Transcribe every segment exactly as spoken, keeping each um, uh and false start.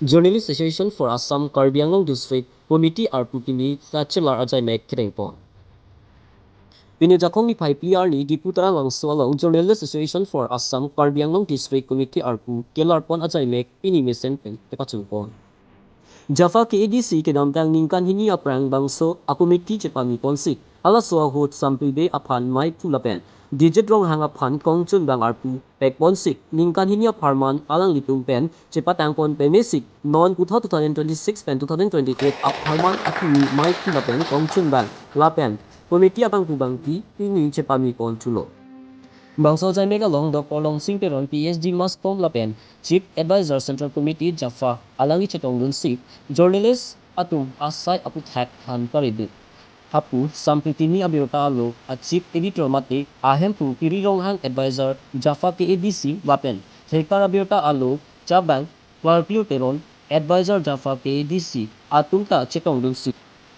Journalist Association for Assam Karbi Anglong District Committee arpu kimi kachelar ajaimek kedengpon. Pini Jakhong niphai phli arni Diphu Taralangso along Journalist Association for Assam Karbi Anglong District Committee arpu kelarpon ajaimek pini mesen pen kepachunpon. JAFA K A D C kedamtang ningkan hini aphrang bangso a-committee chepamiponsik, halaso ahut Sampribe aphan maiphu lapen Digit Ronghang aphan kongchunbang arpu pekponsik, ningkan hini apharman alanglitum pen chepatangpon pemesik, non puthot two thousand twenty-six pen two thousand twenty-eight apharman akimi maiphu lapen kongchunbang lapen committee abangphu bangpi pini chepamipon chulo. Bangso ajaimek along Doctor Longsing Teron P H D Mass Com lapen Chief Advisor Central Committee JAFA alangli chetongdunsi journalist atum asai aputhak than paridun. Hapu Sampriti ni abirta alo a Chief Editor mate ahemphu Kiri Ronghang Advisor JAFA K A D C lapen thekar abirta alo Chabang Klangklir Teron, Advisor JAFA K A D C atum ta chetongdunsi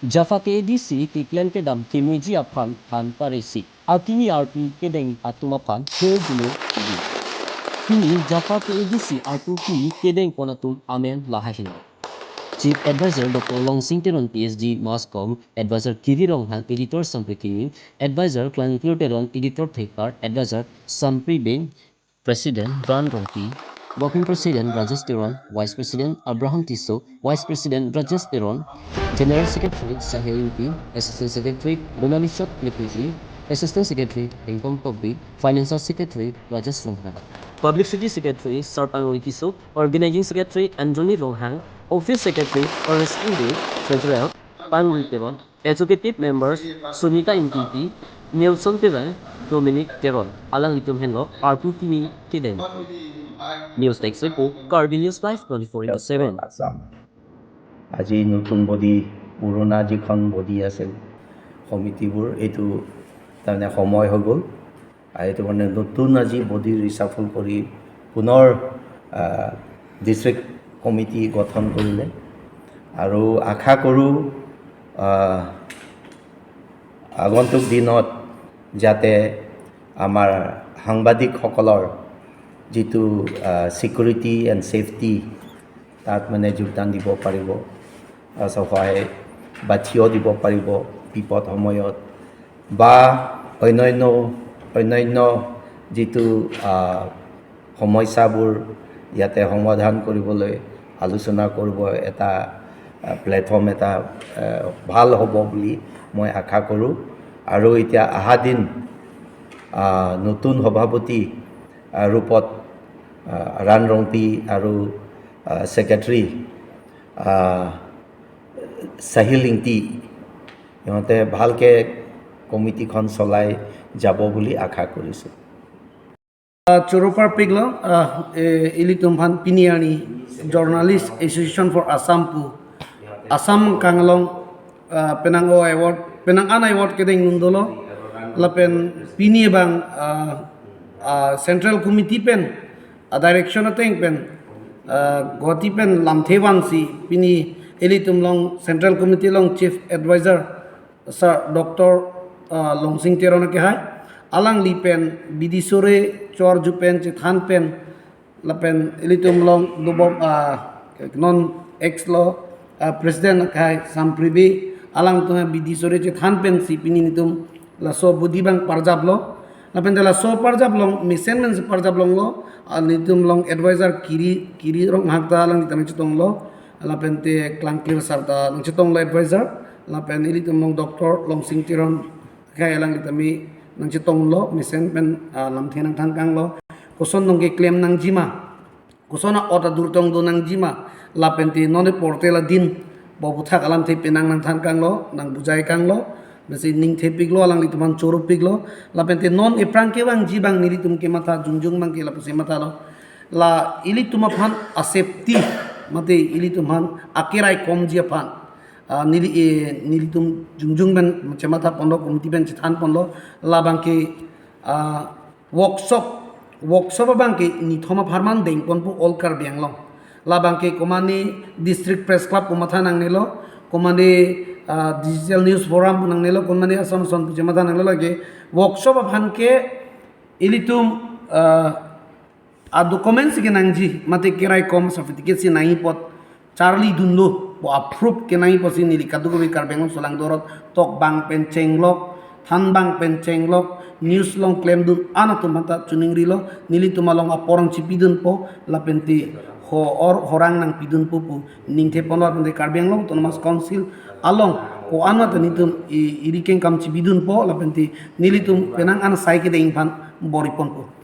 JAFA K A D C keklem kedam kemeji aphan than parisi akimi arpu kedeng atum aphan khe gulo di. Pini JAFA K A D C arpu kimi kedengpon atum amen lahai helo. Chief Advisor Doctor Longsing Teron P H D Mass Com, Advisor Kiri Ronghang, Editor Sampriti ni, Advisor Klangklir Teron, Editor thekar, Advisor Sampribe, President Ran Rongpi, Working President Rajesh Teron, Vice President Abraham Tisso, Vice President Rajesh Teron, General Secretary Sahil P, Assistant Secretary Donalishot Lepuji, Assistant Secretary Hengkong Tokbi, Financial Secretary Rajesh Ronghang, Publicity Secretary Sarpang Tisso, Organizing Secretary Anthony Ronghang, Office Secretary Oris Inde, Treasurer Pangri Teron, Executive Members Sunita Ingti, Nelson Teron, Dominic Teron, alanglitum henlo arpu kimi kedeng. News Desk Report, Karbi News Live twenty-four into seven. Assam. আজি নতুন বডি, পুৰণা যিখন বডি আছিল কমিটিবোৰ, এইটো তাৰমানে সময় হৈ গ'ল। আৰু এইটো মানে নতুন আজি বডি ৰিচাফল কৰি পুনৰ ডিষ্ট্ৰিক্ট কমিটি গঠন কৰিলে। আৰু আশা কৰোঁ, আহ, আগন্তুক দিনত যাতে আমাৰ সাংবাদিকসকলৰ যিটো ছিকিউৰিটি এণ্ড ছেফটি, তাত মানে যোগদান দিব পাৰিব, আহ, সহায় বা থিয় দিব পাৰিব বিপদ সময়ত, বা অন্যান্য অন্যান্য যিটো, আহ, সমস্যাবোৰ ইয়াতে সমাধান কৰিবলৈ আলোচনা কৰিব, এটা, আহ, প্লেটফৰ্ম এটা, আহ, ভাল হ'ব বুলি মই আশা কৰোঁ। আৰু এতিয়া অহা দিন, আহ, নতুন সভাপতি, আহ, ৰূপত, আহ, ৰাণ ৰংপি আৰু, আহ, ছেক্ৰেটাৰী, আহ, চাহিল ইংতি, সিহঁতে ভালকৈ কমিটিখন চলাই যাব বুলি আশা কৰিছোঁ। Ah, choro parpiklo, ah, eh, ilitum aphan pini arni Journalist Association for Assam pu Assam kanglong, ah, penang o award, penang an award kedeng nun dolo, lapen pini abang, ah, ah, Central Committee pen, ah, direction ateng pen, ah, Guwahati pen lamthe vansi pini ilitum along Central Committee along Chief Advisor Sir Doctor, ah, Longsing Teron akehai, alangli pen bidi sore chor ju pen chethan pen lapen ilitum along dobom, ah, non ex lo, ah, President akehai Sampribe, alangtum bidi sore chethan pensi pini nelitum laso bodi abang parjaplo. Lapen te laso parjap along, mesen pensi parjap longlo, ah, nelitum along advisor Kiri, Kiri Ronghang ta alangli ta nangchetonglo, lapen te Klangklir sir ta nangchetonglo advisor, lapen ilitum along Doctor Longsing Teron akehai alangli tame nangchetonglo, mesen pen, ah, lamthe nangthan kanglo. Koson nong keklem nangjima, koson a-ot adur tong do nangjima, lapen te non portal adin, bo puthak alamthe penang nangthan kanglo, nangbujai kanglo, besi ning thepiklo, alanglitum aphan choro piklo, lapen te non ephrang kevangji abang nelitum kematha jongjong abang ke lapusi mathalo. La ilitum aphan a-safety, mate ilitum aphan akeraikomji aphan, ah, neli, eh, nelitum jongjong pen chematha ponlo, committee pen chethan ponlo, labang ke, ah, workshop, workshop abang ke nithom apharman dengponpo all Karbi Anglong. Labang ke komane District Press Club pu matha nangnelo, komane, ah, Digital News Forum pu nangnelo, komane ason ason pu chematha nangnelo, lake workshop aphan ke ilitum, ah, a-document si kenangji, mate keraikom certificate si nangji apot, charlidunlo pu approve kenangji pusi neli kadokave Karbi Anglong solangdo arlo tokbang pen chenglok, thanbang pen chenglok, news along klemdun an atum aphanta choningrilo, nelitum along apor nangchipidunpo, lapente ho-or horang nangpidunpo pu ningthepon, lapente Karbi Anglong Autonomous Council along ko-an ma ta nelitum i-, eri kengkam chipidunpo, lapente nelitum penang an sai kedeng aphan bor-iponpo.